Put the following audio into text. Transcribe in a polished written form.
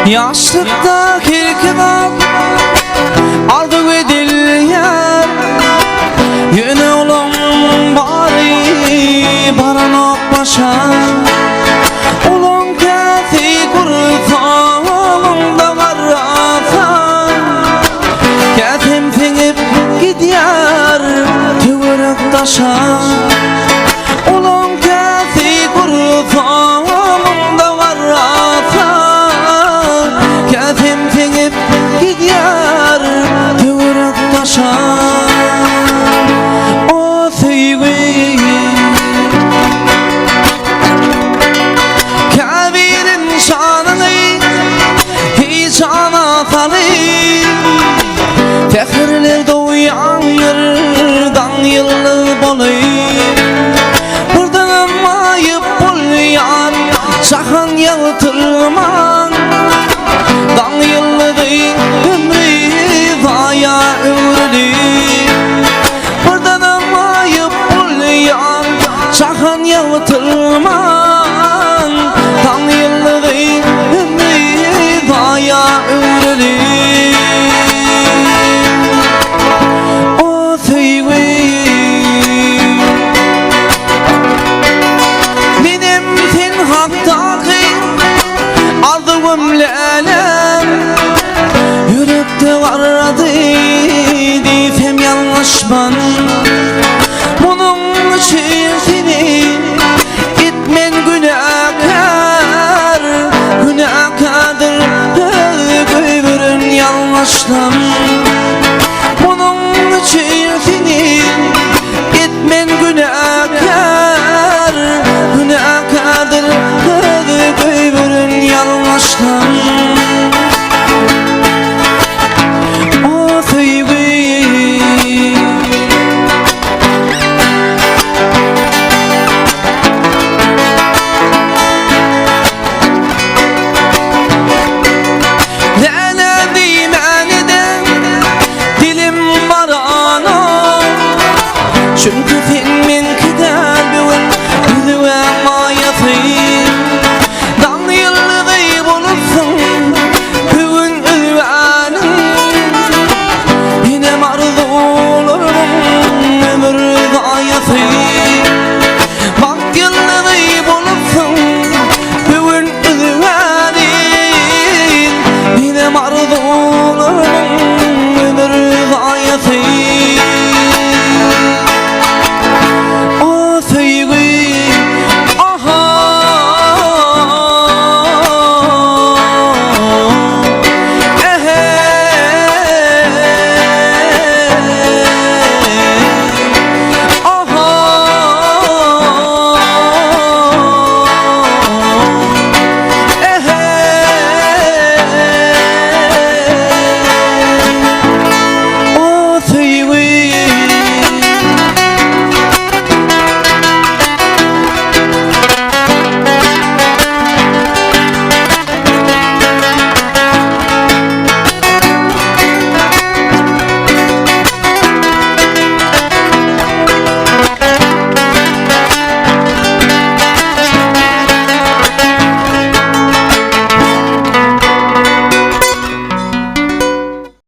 Ýaşlykda herki zat arzuw edilýär Ýöne olaň bary baranok başa Olaň käsi gursagyňda garrasa Käsem siňip gidýär töwerek daşa Olaň käsi gursagynda garrasa, Käsem siňip gidýär töwerek daşa. O söýgi Käbiriň şanyny heýjana salyp, Säherler dogýandyr daň ýyldyz bolup. Birdenem maýyp bolýan jahan ýagtylman, Daň ýyldyzy ömri zaýa öwrülip. Birdenem maýyp bolýan jahan ýagtylman, Daň ýyldyzy ömri zaýa öwrülip. O söýgi Menem sen hakdaky arzuwym lälem Ýürekde bardy diýsem ýalňyşman Munuň üçin seni etmen günäkär Günäkärdir öz goýberen ýalňyşlam Munuň üçin.